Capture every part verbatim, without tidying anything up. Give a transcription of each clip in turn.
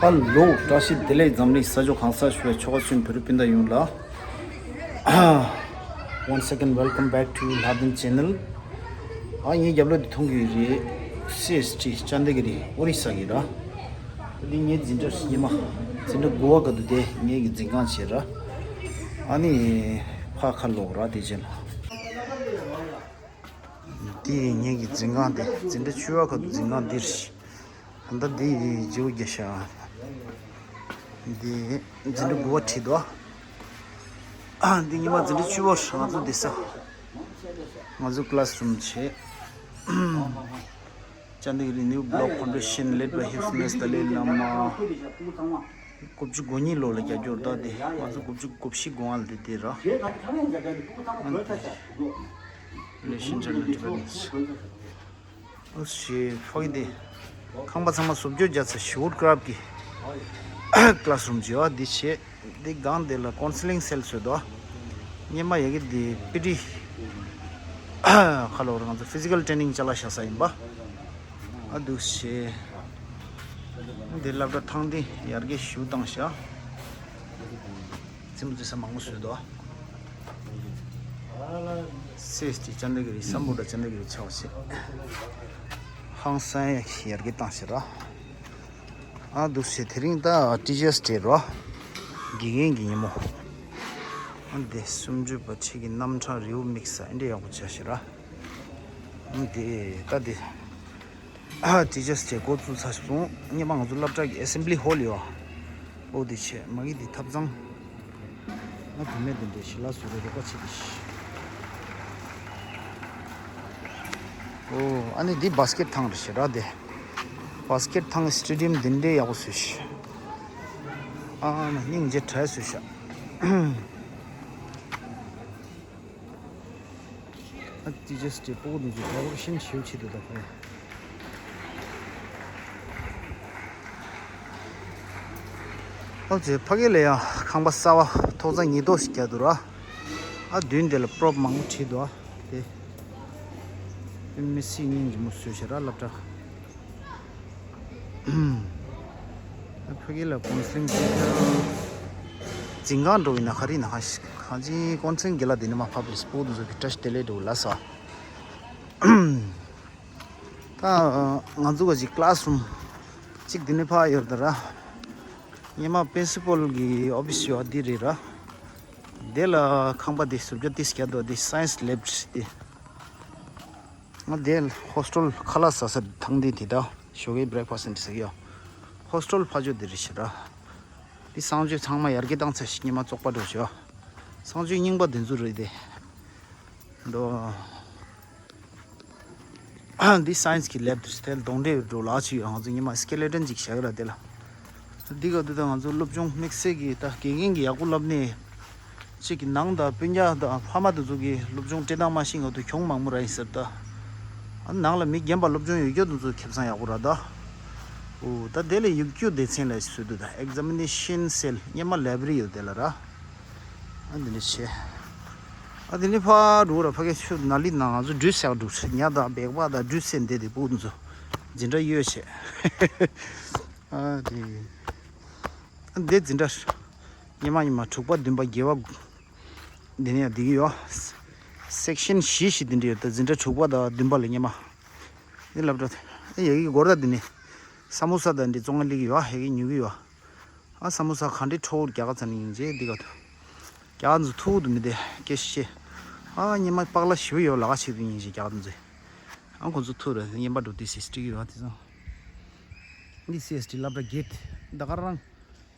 ཧ་ལོ། བཀྲ་ཤིས་བདེ་ལེགས། འཛམ་གླིང་ས་ཕྱོགས་གང་སར་བཞུགས་པའི་ཆོལ་ཁ་གསུམ་བོད་རིགས་སྤུན་ཟླ་ཡོངས་ལ། Once again, welcome back to Lhaden Channel. ཨ་ངའི་རྒྱབ་ལོགས་འདི་མཐོང་གི་རེད། སི་ཨེས་ཊི་ཅན་དི་གི་རི་ཨོ་རི་ས་གི་ར། འདི་ངའི་འཛིན་གྲྭ་ཉི་མ། འཛིན་གྲྭ་དགུ་པ་ག་དུས་དེ་ངའི་གི་འཛིན་ཁང་བྱས་ར། ཨ་ནི་ཕ་ཁ་ལོག་ར་དེ་བྱས་ལ། འདི་ངེད་ཀྱི་འཛིན་ཁང་དེ། འཛིན་གྲྭ་བཅུ་པ་ཁ་འཛིན་ཁང་འདིར། ད་ལྟ་འདི་ཇིའུ་རྒྱ་ཤ། འདི་འཛིན་གྲྭ་དགུ་པ་ཁྲིད་དོ། ཨ་འདི་ཉི་མ་འཛིན་གྲྭ་བཅུ་པ་ང་ཚོ་འདི་ས། ང་ཚོ་ཀླ་སི་རུམ་བྱེད། ཅན་དི་གི་རི་new block foundation led by His Holiness Dalai Lama. དགུ་བཅུ་གོ་གཉིས་ལོ་ལ་རྒྱ་སྐྱོར་ད་དེ། ང་ཚོ་དགུ་བཅུ་གོ་བཞི་གོ་ལྔ་ལ་དེ་དེ་ར། ཨ་ནི་ལེ་ཤིན་ཅན་ལ་འགྲིག་པ་ནི། ཨོ་ཤི་ཕོག་དེ། ཁང་པ་ཚང་མ་བཟོ་བཅོས་རྒྱག་ཚར་ཤི་ཝུད་ཀ་རབ་ཀྱི་ཀླ་སི་རུམ་བྱེད་པ་འདི་བྱེད། འདི་སྒང་དེ་ལ་ཀོན་སི་ལིང་སེལ་བཟོས་འདུག་སྔོན་མ་ཡ་གི་འདི་པི་ཊི། ཁ་ལོ་ར་ང་ཚོ་ཕི་ཛི་ཀལ་ཊེ་ནིང་ཅ་ལག་བཞག་ས་ཡིན་པ། ཨ་འདུག་སེ། འདི་སློབ་གྲྭ་ཐང་འདི་ཡར་རྒྱས་ཞུ་བཏང་ཤག་རྩེད་མོ་རྩེ་ས་མང་པོ་བཟོས་འདུག་སི་ཨེས་ཊི་ཅན་དི་གི་རི་སམ་བྷོ་ཊ་ཅན་དི་གི་རི་ཆགས་ཤག་ཧང་སང་ཡར་རྒྱས་བཏང་ཤག་ར། ཨ་འདུག་སེ་དེ་རིང་ད་ཊི་ཅར་སི་ཌེ་རོ། དགེ་རྒན་གྱི་ཉིན་མོ། ཨ་འདི་སུམ་ཅུ་པ་ཁྲིད་ཀྱི་རྣམ་གྲངས་རེའུ་མིག་ས་ཨེ་འདྲ་ཡག་པོ་བྱ་ཤེས་ར། ཨ་འདི་ད་འདི། ཨ་ཊི་ཅར་སི་ཌེ་འགོ་བཙུགས་ཚར་སོང་། སྔོན་མ་ང་ཚོ་སློབ་གྲྭ་གི་ཨེ་སེམ་བྷི་ལི་ཧོལ་ཡོད། ཨོ་འདི་བྱས་མ་གི་འདི་ཐབ་ཚང་། ང་བུད་མེད་འདི་འདྲའི་ཞི་ལ་བཟོ་རེ་རོགས་པ་བྱེད་དེ་ཤི། ཨོ་ཨ་ནི་འདི་བཱ་སི་ཀེ་ཊི་ཐང་རེད་ཤི་ར་དེ། བཱ་སི་ཀེ་ཊི་ཐང་སི་ཊེ་ཌི་ཡམ་འདི་འདྲའི་ཡག་པོ་བཟོས་ཤི། ཨ་ནི་སྙིང་རྗེ་དྲག་བཟོས་ཤག་ཨ་ཊི་ཅར་སི་ཌེ་སྤོ་བོ་འདི་ཚོ་ཌེ་ཀོ་རེ་ཤན་ཞེ་པོ་བྱེད་འདུག་ད་ཁོ། ཨོ་ཙི་ཕ་གི་ལ་ཡང་ཁང་པ་གསར་པ་ཐོག་ཚང་ཉིས་ཐོག་ཞིག་རྒྱག་འདུག་ར། ཨ་མདུན་དེ་ལ་པོ་རོབ་མང་པོ་བྲིས་འདུག་ཨ་དེ། དཔེ་མི་སྲིད་སྙིང་རྗེ་མོ་བཟོས་ཤག་ར་སློབ་གྲྭ། ཨ་ཕ་གི་ལ་ཀོན་སི་ལིང་འཛིན་ཁང་འགྲོ་ཡིན་ན་ག་རེ་ཡིན་ན་གང་ཅི་ཀོན་སི་ལིང་གི་ལ་དེ་ནི་མ་ཕབ་རེ་སྤོ་བོ་འདི་ཚོ་གི་བཀྲ་ཤིས་བདེ་ལེགས་འགྲོ་ལ་ས། ད་ང་ཚོ་ག་ཅིག་ཀླ་སི་རུམ་གཅིག་འདི་ནས་ཕར་ཡོད་ད་ར། སྔོན་མ་པིན་སི་པལ་གི་ཨོ་ཕི་སི་ཡོད་འདི་རེད་ར། དེ་ལ་ཁང་པ་འདི་བཟོ་བཅོས་ཏིས་བརྒྱབ་འདུག་འདི་སའེན་སི་ལེབ་རེད་འདི། ང་དེ་ཧོ་སི་ཊེལ་ཁ་ལག་ཟ་ས་ཐང་འདི་འདི་ད་ཞོགས་ཀའི་བྷི་རེག་ཕ་སི་འདི་ཟ་གི་ཡོད། ཧོ་སི་ཊེལ་ཕ་ཇོ་འདི་རེད་ཤི་ར། འདི་གསང་སྤྱོད་ཚང་མ་ཡར་རྒྱས་བཏང་ཚར་ཤི་སྔོན་མ་བཙོག་པ་འགྲོ་ཤི་ཡོད། གསང་སྤྱོད་རྙིང་པ་འདི་ཚོ་རེད་དེ། འདོ། འདི་སའེན་སི་གི་ལེབ་དེ་རེད། གདོན་འདྲེ་འགྲོ་ལག་ཅིག་ཡོད། ང་ཚོ་ཉི་མ་སི་ཀེ་ལེ་ཊོན་ཅིག་བཞག་ཡོད་ར་དེ་ལ། འདི་ག་དུས་ད་ང་ཚོ་སློབ་སྦྱོང་དམིགས་བསལ་གྱི་ད་དགེ་རྒན་གྱི་ཡག་པོ་བསླབ་ནས་ཅིག་གི་ནང་ད་སྤུན་ཀྱག་ད་ཕ་མ་དེ་ཚོ་གི་སློབ་སྦྱོང་སྤྲད་སྟངས་མ་ཤེས་ག་དུས་གྱོང་མང་པོ་རག་ཡིན་ཟེར་ད། ཨ་ནང་ལ་མི་རྒན་པ་སློབ་སྦྱོང་ཡོད་རྒྱུ་དེ་ཚོ་ཁེ་བཟང་ཡག་པོ་རག་ད། འོ་ད་དེ་ལས་ཡོད་རྒྱུ་སྡེ་ཚན་ལ་བཟོས་འདུག་ད་ཨེག་ཛ་མི་ནེ་ཤན་སེལ་སྔོན་མ་ལའི་བྷ་རི་ཡོད་དེ་ལ་ར། ཨ་འདི་འདྲ་བྱས། ཨ་འདི་ནི་ཕར་འགྲོ་ར་ཕ་གི་ཆུ་ན་ལི་ན་ང་ཚོ་འགྲུལ་བཞག་འགྲོ་ཉ་དང་སྦལ་པ་དང་འགྲུལ་སེ་འདི་དེ་ཕུག་འདི་ཚོ་འཛིན་གྲྭ་གཡོལ་བྱས། ཨ་འདི། ཨ་འདི་འཛིན་གྲྭ། ཉི་མ་ཉི་མ་དྲུག་པ་བདུན་པ་བརྒྱད་པ། འདི་ནི་ཡང་འདི་གི་ཡོད། སེག་ཤན་བཞི་ཞིག་འདི་འདྲ་ཡོད་ད་འཛིན་གྲྭ་དྲུག་པ་དང་བདུན་པ་ལ་ཉི་མ། འདི་སློབ་གྲྭ། ཨ་ཡ་གི་སྒོར་ད་འདི་ནི། ས་མོ་ས་དང་འདི་བཙོང་ལི་གི་ཡོད་ཡ་གི་ཉོ་གི་ཡོད། ཨ་ས་མོ་ས་ག་འདྲའི་ཁྲོ་བོར་རྒྱ་གར་ཚ་ནི་ཡིན་ཅེ་འདི་ག་དུ། རྒྱ་གར་ཚོ་ཐུག་ཏུ་མི་བདེ་སྐད་ཤེ། ཨ་ཉི་མ་པག་ལ་ཞིབ་ཡོད་ལ་ག་ཆེ་དུ་ཡིན་ཅེ་རྒྱ་གར་ཚོ། ཨ་ཁོ་ཚོ་ཐུག་རེད་ཉན་པ་འགྲོ་དུས་སི་སི་ཊི་གི་ཡོད་དེ་ཚོ། འདི་སི་ཨེས་ཊི་སློབ་གྲྭ་གེ་ཊི་ད་ག་རང་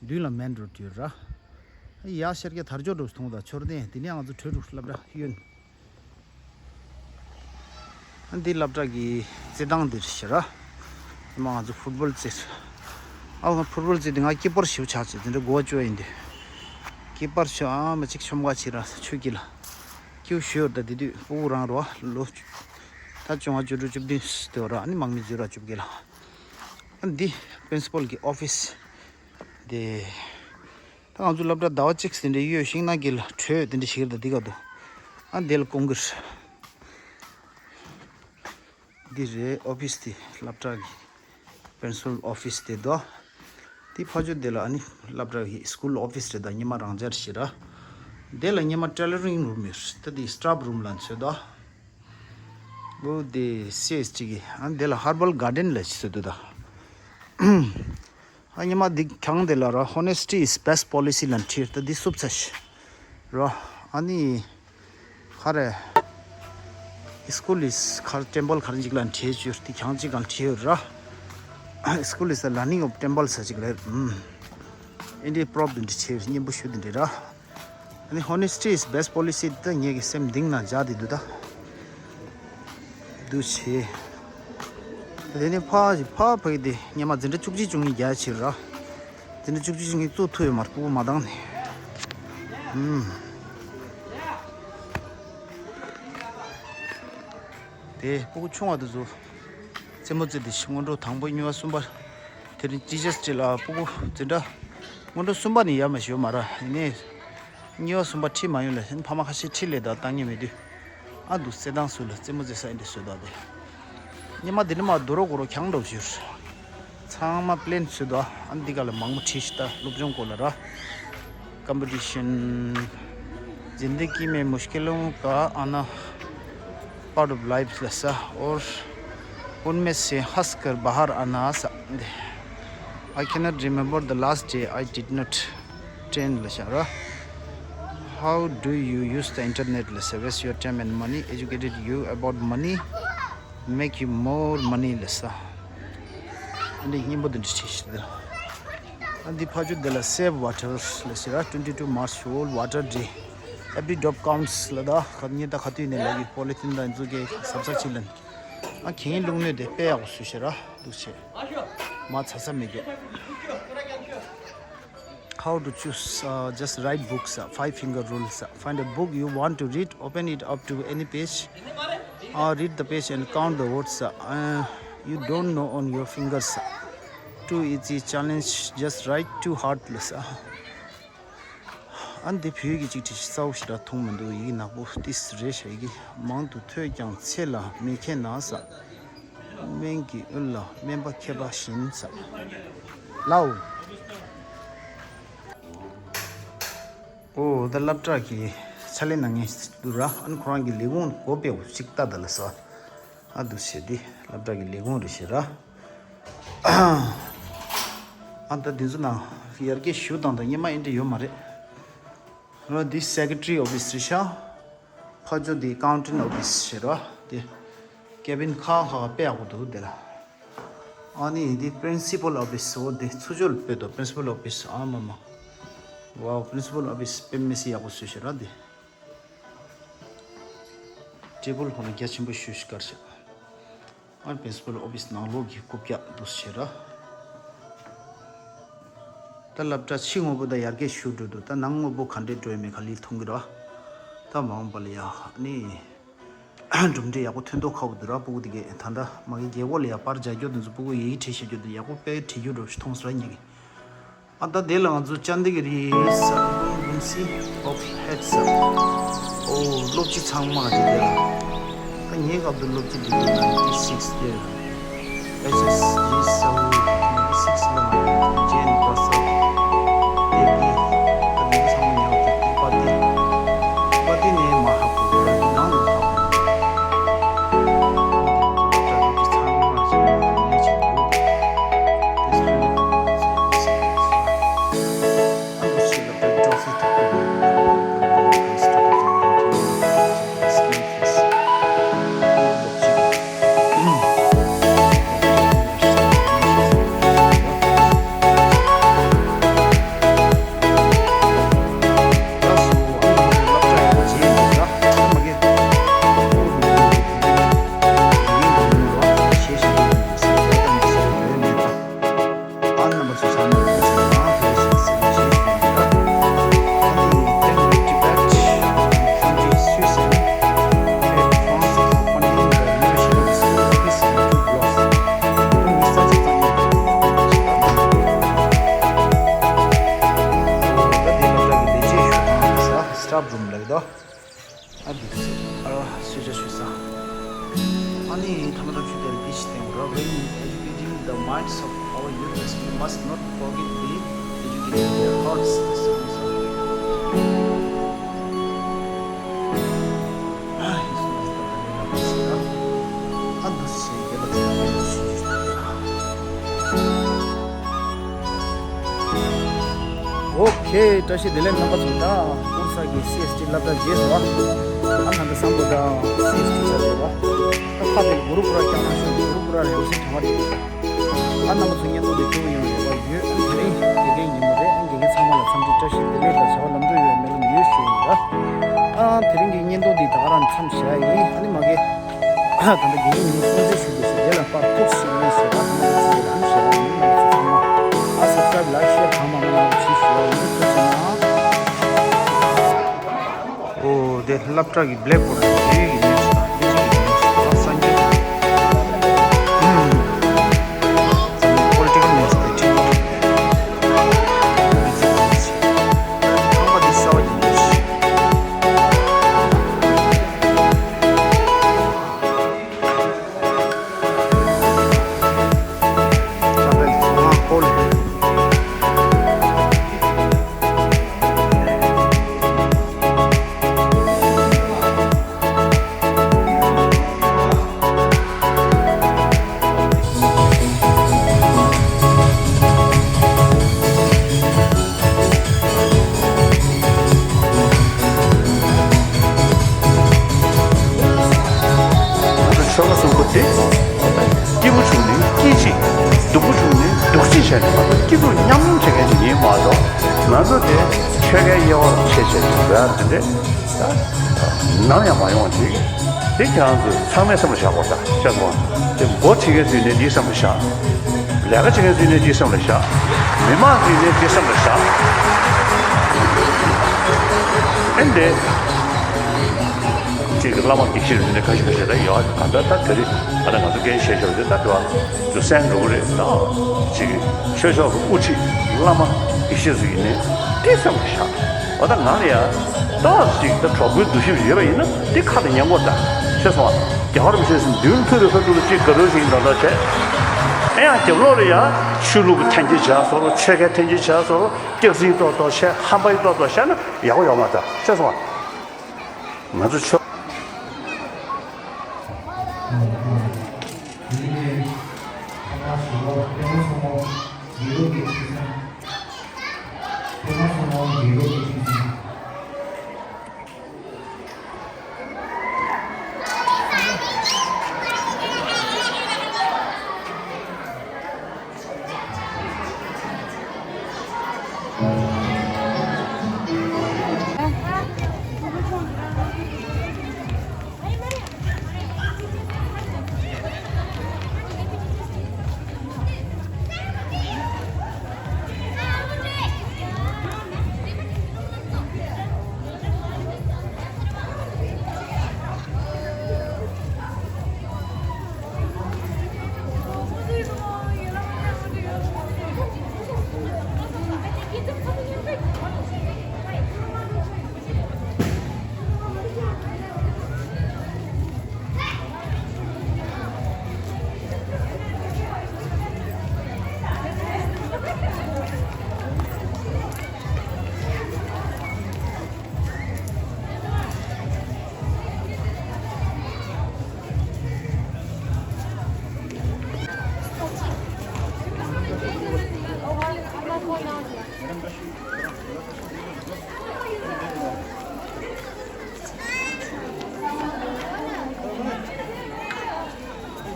མདུན་ལ་མེན་རོ་ཌི་ཡོད་ར། ཡ་ཤར་གྱི་དར་ལྕོག་འགྲོ་སོང་ད་ཆོར་ནས་དེ་ནས་ང་ཚོ་བྲོས་འགྲོ་སློབ་གྲྭ་གཡོན། འདི་སློབ་གྲྭ་གི་རྩེད་ཐང་འདིར་ཤི་ར། མ་ང་ཚོ་ཕུཊ་བོལ་རྩེད། ཨ་ང་ཕུཊ་བོལ་རྩེད་དུས་ང་ཀི་པར་ཞིག་ཆགས་ཚེ་འདི་འདྲ་གོ་བ་བཅོ་ཡིན་དུས། ཀི་པར་ཞིག་ཨ་མ་གཅིག་ཤོམ་ག་ཕྱི་ར་ཆུ་དཀྱིལ་ལ། ཀྱུ་ཞུ་ཡོད་ད་དེ་དུས་སྤུ་གུ་རང་རོ་ལོ། ད་བཅོ་ལྔ་བཅུ་དྲུག་བཅུ་བདུན་དེ་བ་ར་ཨ་ནི་མང་མི་འཛུལ་ར་བཅུ་བརྒྱད་ལ། ཨ་འདི་པིན་སི་པལ་གི་ཨོ་ཕིས། དེ། ད་ང་ཚོ་སློབ་གྲྭ་ཟླ་བ་གཅིག་ཟིན་འདྲ་ཡོད་ཤིང་ན་གི་ལ་གྲོས་དེ་འདྲ་ཞིག་རེད་ད་འདི་ག་དུ། ཨ་འདི་ལ་ཀོང་གིར། འདི་རེད་ཨོ་ཕིས་དེ་སློབ་གྲྭ་གི་པིན་སི་པལ་ཨོ་ཕིས་དེ་དོ། དེ་ཕ་ཇོ་དེ་ལ་ཨ་ནི་སློབ་གྲྭ་གི་སི་ཀུལ་ཨོ་ཕི་སི་རེད། ད་ཉི་མ་རང་འཇགས་ཤིག་ར། དེ་ལ་ཉི་མ་ཊེ་ལ་རིང་རུམ་ཡོད་རེད། ད་དེ་སི་ཊཱཕ་རུམ་ལ་འཚོལ་ད། འོ་དེ་སི་ཨེས་ཊི་གི་ཨ་དེ་ལ་ཧར་བལ་གར་ཌེན་ལ་ཤི་སོ་དུ་ད། ཨ་ཉི་མ་འདི་གྱང་དེ་ལ་ར། Honesty is best policy ལ་འཁྲིལ་ད་འདི་སུབ་ཚ་ཤི་ར། ཨ་ནི་ཁ་རེ། School is ཁར་ཊེམ་པལ་ཁར་ཅིག་ལ་འཁྲིལ་བཅུར་དེ་གྱང་ཅིག་གང་འཁྲིལ་ཡོད་ར། School is the learning of temple ས་ཅིག་ལ། ཨིན་དི་པོ་རོབ་དེ་འདྲ་ཆེ་སྙན་པོ་ཞུ་དེ་འདྲ་ར། ཨ་ནི་Honesty is best policy ད་ངེད་ཀྱི་སེམས་གཏིང་ན་འཇགས་དེ་འདུག་ད། འདུག་བྱས། དེ་ནས་ཕ་ཕ་ཕ་གི་དེ་ཉི་མ་འཛིན་གྲྭ་བཅུ་གཅིག་བཅུ་གཉིས་རྒྱག་ཕྱིར་ར། འཛིན་གྲྭ་བཅུ་གཅིག་བཅུ་གཉིས་བཙུགས་ཐུབ་ཡོད་མ་རེད། སྤུ་གུ་མ་བཏང་ནས། ཨུམ། དེ་སྤུ་གུ་ཆུང་བ་དེ་ཚོ་རྩེད་མོ་རྩེ་དེ་ཤི་སྔོན་འགྲོ་དང་པོ་གཉིས་པ་གསུམ་པ། དེ་རིང་ཊི་ཅར་སི་ཌེ་ལ་སྤུ་གུ་འཛིན་གྲྭ་སྔོན་འགྲོ་གསུམ་པ་ནས་ཡར་མ་ཞུ་མ་ར། ཡིན་ནའི་གཉིས་པ་གསུམ་པ་ཁྲིད་མ་ཡོང་ལ་ཕ་མ་ཁ་ཤས་ཁྲིད་ལས་ད་བཏང་ངེས་མེད་དུས། ཨ་འདུག་སེ་དང་སུ་ལ་རྩེད་མོ་རྩེ་ས་ཨེ་འདྲ་བཟོས་དོགས་དེ། ཉི་མ་འདི་ནི་མ་དུ་རོ་གོ་རོ་གྱང་འགྲོ་བཞུར། ཚང་མ་པི་ལེན་བཟོས་དོགས། ཨ་འདི་ག་ལ་མང་པོ་ཁྲིད་ཤི་ད་སློབ་སྦྱོང་སྐོར་ལ་ར། Competition. زندگی میں مشکلوں کا آنا part of life ལ་ས། اور ان میں سے ہنس کر باہر آنا ས། I cannot remember the last day I did not train ལ་ཤ་ར། How do you use the internet ལ་ས། Waste your time and money, educated you about money, make you more money ལ་ས། ཨ་འདི་སྙན་པོ་འདི་འདྲ་ཁྲིད་ཤི་ད། ཨ་འདི་ཕ་ཇོ་འདི་ལ་Save Water ལ་ཤ་ར། Twenty two March World Water Day. Every drop counts ལ་ད་ཁ་ཉེ་ད་ཁ་དུས་ནས་ལ་གི་པོ་ལི་ཐིན་ད་འཛུགས་གི་ཟབ་ས་ཆི་ལན། ཨ་ཁེ་ཉིན་བླུགས་ནས་དེ་དཔེ་ཡག་པོ་བཟོས་ཤི་ར། འདུག་བྱས། མ་ཚ་ཚ་མེད་རྒྱུ། How to choose, uh, just write books, uh, five finger rules. Uh, find a book you want to read, open it up to any page, uh, read the page and count the words, uh, uh, you don't know on your fingers. Uh, too easy challenge, just write too hard. Uh, ཨ་འདི་བོད་ཀྱི་ཅིག་བྲིས་ཤིག་གསལ་པོ་ཞེ་དྲག་མཐོང་མི་འདུག་ཡི་གེ་ནག་པོ་ཏིས་རེད་ཤག་ཡི་གེ་མང་དུ་ཐོས་ཀྱང་ཚེ་ལ་མི་མཁས་ན་ས། སྨན་གྱི་དབུལ་ལ་སྨན་པ་མཁས་པ་བཞིན་ས། ལའོ། ཨོ་ད་སློབ་གྲྭ་གི་ཕྱག་ལས་གནང་མཁན་འདུག་ར། ཨ་ནི་ཁོ་རང་གི་ལས་ཁུངས་སྒོ་ཕྱེ་བོ་ཞིག་ལྟ་ད་ལ་ས། ཨ་འདུག་བྱས་དེ་སློབ་གྲྭ་གི་ལས་ཁུངས་རེད་ཤག་ར། ཨ་ད་འདི་ཚོ་ནང་ཡར་རྒྱས་ཞུ་སྟངས་དང་སྔོན་མ་ཨེ་འདྲ་ཡོད་མ་རེད། ར་འདི་སེ་ཀེ་ཊི་རི་ཨོ་ཕི་སི་རེད་ཤག་ཕ་ཇོ་འདི་ཨ་ཀའུན་ཊེན་ཊི་ཨོ་ཕི་སི་ཞེས་ར། འདི་ཀེ་བིན་ཁ་ཁ་དཔེ་ཡག་པོ་འདུག་འདི་ལ། ཨ་ནི་འདི་པི་རིན་སི་པལ་ཨོ་ཕི་སི་འོ་འདི་ཚུར་ཕྱོགས་ལ་དཔེ་འདུག་པི་རིན་སི་པལ་ཨོ་ཕི་སི། ཨ་མ་མ། ཝའོ། པི་རིན་སི་པལ་ཨོ་ཕི་སི་དཔེ་མི་སྲིད་ཡག་པོ་བཟོས་ཤག་ར་འདི། ཊེ་བལ་ཁོ་ན་རྒྱ་ཆེན་པོ་ཞེ་པོ་ཞིག་བཀར་ཤག་ཨ་པི་རིན་སི་པལ་ཨོ་ཕི་སི་ནང་ལོགས་ཀྱི་རྐུབ་བཀྱག་འདུག་སེ་ར། ད་སློབ་གྲྭ་ཕྱི་དངོས་པོ་ད་ཡར་རྒྱས་ཞེ་པོ་འགྲོ་འདུག་ད་ནང་དངོས་པོ་ག་འདྲས་འགྲོ་ཡོད་མེད་ག་ལེར་མཐོང་གི་ར། ད་མ་འོངས་པ་ལ་ཡ་ནི་གྲུབ་འབྲས་ཡག་པོ་ཐོན་མདོག་ཁ་པོ་འདུག་ར། སྤུ་གུ་དེ་གས་ད་ལྟ་མ་གི་རྒྱལ་སྒོ་ལ་ཡ་པར་རྒྱག་རྒྱུ་དེ་ཚོ་སྤུ་གུ་ཡི་གེ་བྲིས་བཞག་རྒྱུ་དེ་ཡག་པོ་དཔེ་བྲིས་རྒྱུ་འགྲོ་ཞིག་མཐོང་སོང་ར་ཉིད་ཀྱིས། ཨ་ད་དེ་ལ་ང་ཚོ་ཅན་དེ་གི་རི་ས་ཀུན་སི་ཨོཕ་ཧེད་ས། ཨོ་སློབ་སྤྱི་ཚང་མ་དེ་དེ་ལ། ད་ངའི་སྐབས་དུ་སློབ་སྤྱི་འདི་དུ་ནའིན་ཊི་སིག་སི་དེ་ལ། ཨེཆ་ཨེས་ཇི་སའུ་ནའིན་ཊི་སིག་སི་ལ་ང་ཚོ་ཇེན་པ་ས་དེ་གི་ད་དེ་གི་ཚང་མ་ཉག་དེ་དེ་པ་དེ་པ་དེ་ནས་མ་ཧ་གོ་ད་དེ་ནང་ནས་ཧ་གོ། སི་ཊཱཕ་རུམ་ལབ་ཀྱི་འདུག་ཨ་འདི་ཚོ་ཨ་སུས་ཅ་ཞུས་ས། ཨ་ནི་ཐ་མ་ཐམ་ཤུ་དེར་འདི་ཞིག་བསྟན་ར། When educating the minds of Our youth must not forget the education their hearts is also. ཨོ་ཁེ། བཀྲ་ཤིས་བདེ་ལེགས། རྣམ་པ་ཚོ། ད་ཀུན་གསལ་གྱི་སི་ཨེས་ཊི་སློབ་གྲྭ་རྗེས་སུ་བ། ཨ་ནང་གི་བསམ་བློ་དང་སི་ཨེས་ཊི་ཆ་ཚང་བ། ད་ཁ་དེ་གུ་རུ་གུ་ར་ཀྱང་ན་ཤོད། གུ་རུ་གུ་ར་རེ་བ་ཞིག་བྱུང་བ་རེད། ཨ་རྣམ་པ་ཚོ་བརྙན་ཐུང་དེ་ཐུགས་ཡོང་ཡོད་པ་ཡོད། ཨ་དེ་རིང་དགེ་རྒན་ཉིན་མོ་རེད། ཨ་དགེ་རྒན་ཚང་མ་ལ་འཚམས་འདྲི་བཀྲ་ཤིས་བདེ་ལེགས་དང་བྱ་བ་ལམ་འགྲོ་ཡོང་བའི་སྨོན་ལམ་ཡོད་ཞུ་ཡིན་ལ། ཨ་དེ་རིང་གི་བརྙན་ཐུང་འདི་ད་ག་རང་མཚམས་བཞག་ཡིན། ཨ་ནི་མ་གི། ད་ལྟ་དགེ་རྒན་ཉིན་མོ་སྲུང་བརྩི་ཞུ་དགོས་ཤིང་། དེ་ལ་པར་ཐུགས་སུ་ཡིན་ཞེས་རང་ཐོག་ཏུ་བརྩི་བའི་ལམ་ཞེས་པ་ཡིན། ང་ཚོ་ཚང་མ་ཨ་སབ་སི་ཀ་རབ་ལ་ཤེར་གང་མང་མང་བྱེད་ཞུ་བ་ཡིན། ཐུགས་རྗེ་གནང་། ཨོ་དེ་སློབ་གྲྭ་གི་བྷེ་ལེག་བྷོར་ཌི་ཡི་ཉིན་ཞིག་དང་འདི་གཅིག་གི་ཉིན་ཞིག་ལ་སངས་རྒྱས་ཀྱི་པོ་ལི་ཊི་ཀལ་ཉིན་ཞིག་དང་ཁྲིད་ཁང་པ་འདི་གསར་བ་ཡིན་ཞིག་ང་ཚོ་ཆོལ་ཁ་གསུམ་པོ་དེ། སྐྱིད་པོ་བྱུང་ནས་སྐྱིད་ཅིག་སྡུག་པོ་བྱུང་ནས་སྡུག་ཅིག་བྱས་ནས། ང་ཚོ་སྐྱིད་སྡུག་མཉམ་མྱོང་བྱེད་མཁན་ཞིག་ཡིན་མ་གཏོགས། ང་ཚོ་དེ་ཆོལ་ཁའི་དབྱེ་བ་ཕྱེ་བྱས་ཀྱི་འདྲ་དེ་འདྲས་ནམ་ཡང་མ་ཡོང་བ་ཅིག་དེ་ཁྱེད་རང་ཚོས་ཚང་མས་བསམ་བློ་བཞག་དགོས་ད། ཤེས་སོང་ང་། དེ་འགོ་ཁྲིད་མཁན་ཚོས་ནས་འདི་བསམ་བློ་བཞག་ལས་ཀ་བྱེད་མཁན་ཚོས་ནས་འདི་བསམ་བློ་བཞག་མི་མང་ཚོས་ནས་འདི་བསམ་བློ་བཞག་ཨེ་འདི། གཅིག་གི་བླ་མ་དགེ་བཤེས་རེད་ནས་ཁ་ཤས་ཁ་ཤས་ད་ཡོད། ག་ད་ད་དེ་རིང་ད་ལྟ་ང་ཚོ་འགན་བཞེས་བཞག་དེ་ད་དེ་བ་དུ་གསན་འགྲོ་གི་རེད། ད་གཅིག་གི་ཆོས་ཕྱོགས་ཀྱི་དབུ་ཁྲིད་བླ་མ་དགེ་བཤེས་ཚོ་ཡིན་ནས་དེ་བསམ་བློ་བཞག་འོ་ད་ང་ལ་ཡ་ད་གཅིག་ད་གྲོགས་པོའི་འདུ་ཤེས་ཡོད་པ་ཡིན་ན་དེ་ཁ་ད་ཉན་དགོས་ད། ཤེས་སོང་ང་། རྒྱལ་བ་རིན་པོ་ཆེ་མདུན་ཐུག་རེ་ཁ་ཐུག་ལ་གཅིག་དགའ་རོགས་ཤིག་ཡིན་ད་ད་བྱས། ཨེ་ཡང་རྒྱབ་ལོགས་ལ་ཡ་ཆོས་ལུགས་ཀྱི་འཐེན་འཁྱེར་བྱས་སོ་རོ། ཆོལ་ཁའི་འཐེན་འཁྱེར་བྱས་སོ་རོ། སྐྱག་རྫུན་ཏོག་ཏོག་བཤད། ཧམ་པའི་ཏོག་ཏོག་བཤད་ན་ཡག་པོ་ཡོད་མ་རེད། ཤེས་སོང་ང་། ང་ཚོ་ཆོ།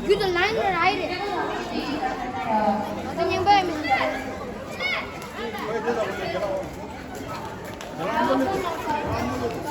རྒྱུ་དང་ལན་རེད། ང་ཚོ་ཉན་པ་ཡང་མི་འདུག